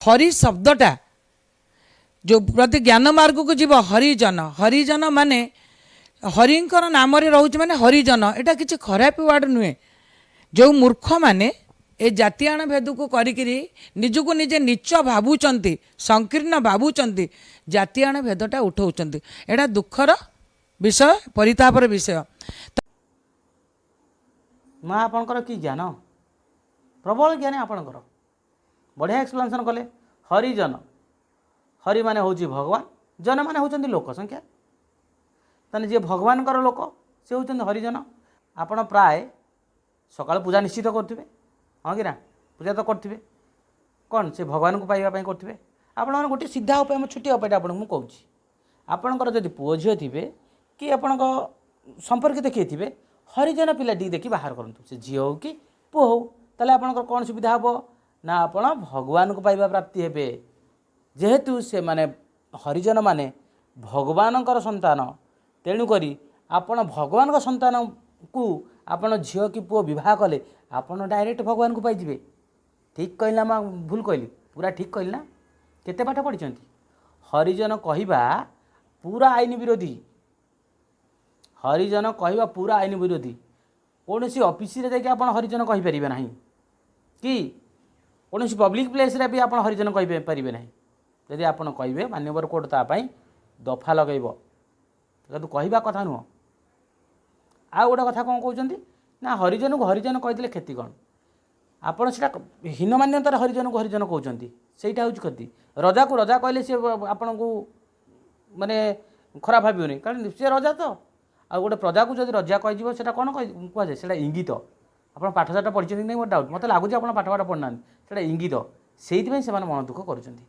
ହରି ଶବ୍ଦଟା ଯେଉଁ ପ୍ରତି ଜ୍ଞାନ ମାର୍ଗକୁ ଯିବ, ହରିଜନ, ହରିଜନ ମାନେ ହରିଙ୍କର ନାମରେ ରହୁଛି, ମାନେ ହରିଜନ, ଏଇଟା କିଛି ଖରାପ ୱାର୍ଡ଼ ନୁହେଁ। ଯେଉଁ ମୂର୍ଖମାନେ ଏ ଜାତିଆଣ ଭେଦକୁ କରିକିରି ନିଜକୁ ନିଜେ ନୀଚ ଭାବୁଛନ୍ତି, ସଂକୀର୍ଣ୍ଣ ଭାବୁଛନ୍ତି, ଜାତିଆଣ ଭେଦଟା ଉଠଉଛନ୍ତି, ଏଇଟା ଦୁଃଖର ବିଷୟ, ପରିତାପର ବିଷୟ। ମା, ଆପଣଙ୍କର କି ଜ୍ଞାନ, ପ୍ରବଳ ଜ୍ଞାନ ଆପଣଙ୍କର। ବଢ଼ିଆ ଏକ୍ସପ୍ଲାନେସନ୍ କଲେ। ହରିଜନ, ହରି ମାନେ ହେଉଛି ଭଗବାନ, ଜନ ମାନେ ହେଉଛନ୍ତି ଲୋକ ସଂଖ୍ୟା। ତାହେଲେ ଯିଏ ଭଗବାନଙ୍କର ଲୋକ, ସେ ହେଉଛନ୍ତି ହରିଜନ। ଆପଣ ପ୍ରାୟ ସକାଳୁ ପୂଜା ନିଶ୍ଚିତ କରୁଥିବେ, ହଁ କି ନା? ପୂଜା ତ କରୁଥିବେ, କ'ଣ ସେ ଭଗବାନଙ୍କୁ ପାଇବା ପାଇଁ କରୁଥିବେ। ଆପଣଙ୍କର ଗୋଟିଏ ସିଧା ଉପାୟ, ମୁଁ ଛୋଟିଆ ଉପାୟଟା ଆପଣଙ୍କୁ ମୁଁ କହୁଛି। ଆପଣଙ୍କର ଯଦି ପୁଅ ଝିଅ ଥିବେ କି ଆପଣଙ୍କ ସମ୍ପର୍କିତ କିଏ ଥିବେ, ହରିଜନ ପିଲାଟିକି ଦେଖି ବାହାର କରନ୍ତୁ, ସେ ଝିଅ ହେଉ କି ପୁଅ ହେଉ। ତାହେଲେ ଆପଣଙ୍କର କ'ଣ ସୁବିଧା ହେବ ନା, ଆପଣ ଭଗବାନଙ୍କୁ ପାଇବା ପ୍ରାପ୍ତି ହେବେ। ଯେହେତୁ ସେମାନେ ହରିଜନମାନେ ଭଗବାନଙ୍କର ସନ୍ତାନ, ତେଣୁକରି ଆପଣ ଭଗବାନଙ୍କ ସନ୍ତାନକୁ ଆପଣ ଝିଅ କି ପୁଅ ବିବାହ କଲେ ଆପଣ ଡାଇରେକ୍ଟ ଭଗବାନଙ୍କୁ ପାଇଯିବେ। ଠିକ୍ କହିଲି ନା ମା, ଭୁଲ କହିଲି? ପୁରା ଠିକ୍ କହିଲି ନା? କେତେ ପାଠ ପଢ଼ିଛନ୍ତି? ହରିଜନ କହିବା ପୁରା ଆଇନ ବିରୋଧୀ। ହରିଜନ କହିବା ପୁରା ଆଇନ ବିରୋଧୀ। କୌଣସି ଅଫିସରେ ଯାଇକି ଆପଣ ହରିଜନ କହିପାରିବେ ନାହିଁ କି କୌଣସି ପବ୍ଲିକ୍ ପ୍ଲେସ୍ରେ ବି ଆପଣ ହରିଜନ କହିପାରିବେ ନାହିଁ। ଯଦି ଆପଣ କହିବେ, ମାନ୍ୟବର କୋର୍ଟ ତା ପାଇଁ ଦଫା ଲଗାଇବ। କିନ୍ତୁ କହିବା କଥା ନୁହଁ। ଆଉ ଗୋଟେ କଥା କ'ଣ କହୁଛନ୍ତି ନା, ହରିଜନକୁ ହରିଜନ କହିଦେଲେ କ୍ଷତି କ'ଣ? ଆପଣ ସେଇଟା ହୀନମାନ୍ୟତାରେ ହରିଜନକୁ ହରିଜନ କହୁଛନ୍ତି, ସେଇଟା ହେଉଛି କ୍ଷତି। ରଜାକୁ ରଜା କହିଲେ ସେ ଆପଣଙ୍କୁ ମାନେ ଖରାପ ଭାବିବନି, କାରଣ ସେ ରଜା ତ। ଆଉ ଗୋଟେ ପ୍ରଜାକୁ ଯଦି ରଜା କହିଯିବ, ସେଇଟା କ'ଣ କୁହାଯାଏ? ସେଇଟା ଇଙ୍ଗିତ। ଆପଣ ପାଠଶାଠ ପଢ଼ିଛନ୍ତି କି ନାହିଁ ମୋର ଡାଉଟ୍। ମୋତେ ଲାଗୁଛି ଆପଣ ପାଠ ପାଠ ପଢ଼ିନାହାନ୍ତି। ସେଇଟା ଇଙ୍ଗିତ। ସେଇଥିପାଇଁ ସେମାନେ ମନ ଦୁଃଖ କରୁଛନ୍ତି।